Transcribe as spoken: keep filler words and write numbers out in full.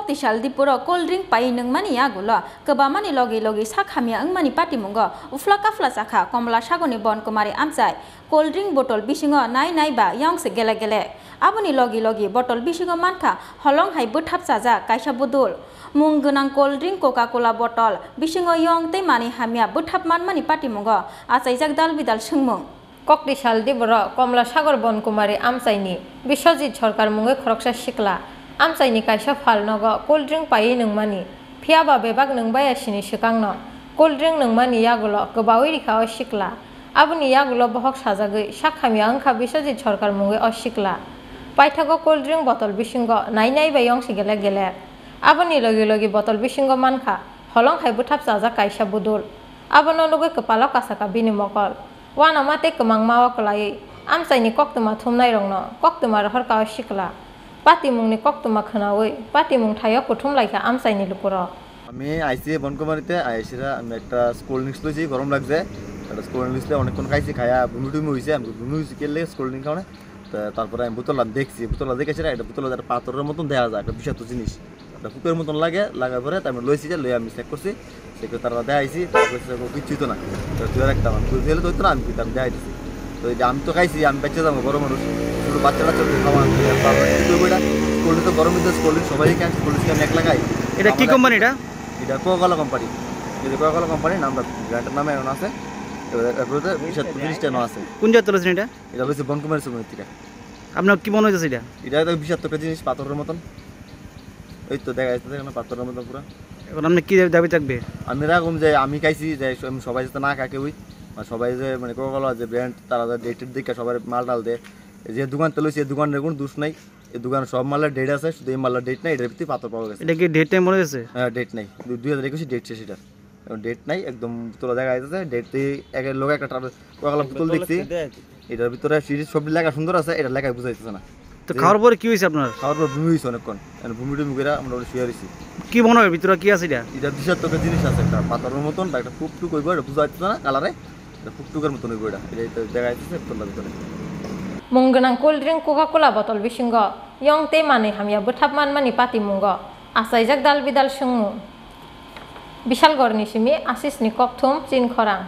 Tisal Dipuro cold drink paiwi nungmani yagulo kwbamani logi logi sak hamya wngmani patimungo uphla kaphla chakha Komla Sagorni Bon Kumari amchai. Cold drink botol bisingo nai nai ba yong se gelek gelek. Aboni logi logi botol bisingo mankha holong hai bwthap chajak kaisa budul. Mung gwnang cold drink Coca Cola botol bisingo yong tei manwi hamya bwthap manmani patimungo achaijak dal bidal swngmung. Kokti sal Dipuro Komla Sagor Bon Kumari amchaini Biswajit Sarkar mungwi khoroksa sikla amchaini kaisa phal nogo cold drink paiwi nungmani, phiya ba bebak nungbaiya sini swkangno cold drink nungmani yagulo kwbaui rikha o sikla. Aboni yagulo bohok sajagwi sak hamya wngkha Biswajit Sarkar mungwi o sikla. Paithago cold drink botol bisingo nai nai bai yong se gelek gelek. Aboni logi logi botol bisingo mankha holong hai bwthap chajak kaisa budul. Abono nugwi kwpalo kasaka bini mokol. Uanama tei kwmangma o kwlaiwi amchaini koktwma thumnairokno koktwma rohorka o sikla. Patimungni koktwma khwnaui patimung thaio kuthum laikha amchaini lukurok. আমি আইছি বনকুমারীতে, আইসিরা আমি একটা cold drinks লইছি, গরম লাগছে। একটা কোল্ড ড্রিঙ্কস লই অনেকক্ষণ খাইছি, খাইয়া বমি টমি হইছে, আমি বমি হইছে কেলে কোল্ড ড্রিঙ্কস খাওয়ানে। তো তারপরে আমি বোতলটা দেখছি, বোতলটা দেখে সেটা একটা বোতল একটা পাথরের মতন দেখা যায়, একটা বিষাক্ত জিনিস। একটা ফুকের মতন লাগে, লাগার পরে তারপরে লইছি যে লই আমি চেক করছি, চেক করে তারা দেখাইছি, তারা কইছে যে, "ও কিচ্ছুই তো না, তো তুই আর একটা আমার দুধ দিলে তো হইতো না, আমি দিতাম, দেখাই দিছি।" তো এই যে আমি তো খাইছি, আমি বাচ্চা যাবো, বড় মানুষ, ছোট বাচ্চা কাচ্চা তো খাওয়া, তারপরে কি করবো এটা? কোল্ড তো গরম হইতে কোল্ড ড্রিঙ্কস সবাই খায়, কোল্ড ড্রিঙ্কস আমি একলা খাই। এটা কি আমার কোম্পানি এটা? এটা কোকাকোলা কোম্পানি। এই যে কোকাকোলা কোম্পানি, নামটা ব্র্যান্ডের নামে এখন আছে। এবার এরপরে তো বিশ তিরিশটা আছে। কোন জায়গা তুলেছেন এটা? এটা হচ্ছে বনকুমারী সমিতি থেকে। আপনার কি মনে হচ্ছে এটা? এটা তো বিষাক্ত একটা জিনিস, পাথরের মতন। এই তো দেখা যাচ্ছে এখানে পাথরের মতন পুরা। এখন আপনি কি দাবি থাকবে? আমি এরকম যে আমি খাইছি, যে আমি সবাই যাতে না খায় কেউই, আর সবাই যে মানে কোকাকোলা যে ব্র্যান্ড, তারা যে ডেটের দিকে সবার মাল টাল দেয়। যে দোকান তো লইছে, এই দোকানের কোনো দোষ নাই। এই দোকানে সব মালের ডেট আছে, শুধু এই মালের ডেট নাই, এটার ভিতরে পাথর পাওয়া গেছে। এটা কি ডেট টাইম মনে হয়েছে? হ্যাঁ, ডেট নাই, দু-, দুই হাজার একুশে ডেট শেষ এটার। ডেট নাই, একদম তোলা দেখা যাইতেছে। ডেট দিয়ে একের লগে একটা ট্রাভেল কোকাকোলা বোতল দেখছি। এটার ভিতরে সিরিজ সব লেখা সুন্দর আছে, এটা লেখায় বুঝাইতেছে না। তো যে খাওয়ার পরে কি হয়েছে আপনার? খাওয়ার পর বমি হয়েছে অনেকক্ষণ, মানে বমি টমি করে আমরা ওটা শুয়ে রয়েছি। কি মনে হয় ভিতরে কি আছে এটা? এটা বিষাক্ত একটা জিনিস আছে, একটা পাথরের মতন বা একটা ফুক টুক হইব, এটা বুঝা যাচ্ছে না কালারে। Puktuker motoni goida, ede ede jaga ede se tolla bitore. Mung gwnang cold drink Coca-Cola botol bisingo yong tei manwi hamya bwthap manmani patimungo achaijak dal bidal swngmung. Bishalgarhni simi Asisni kokthum chin khorang.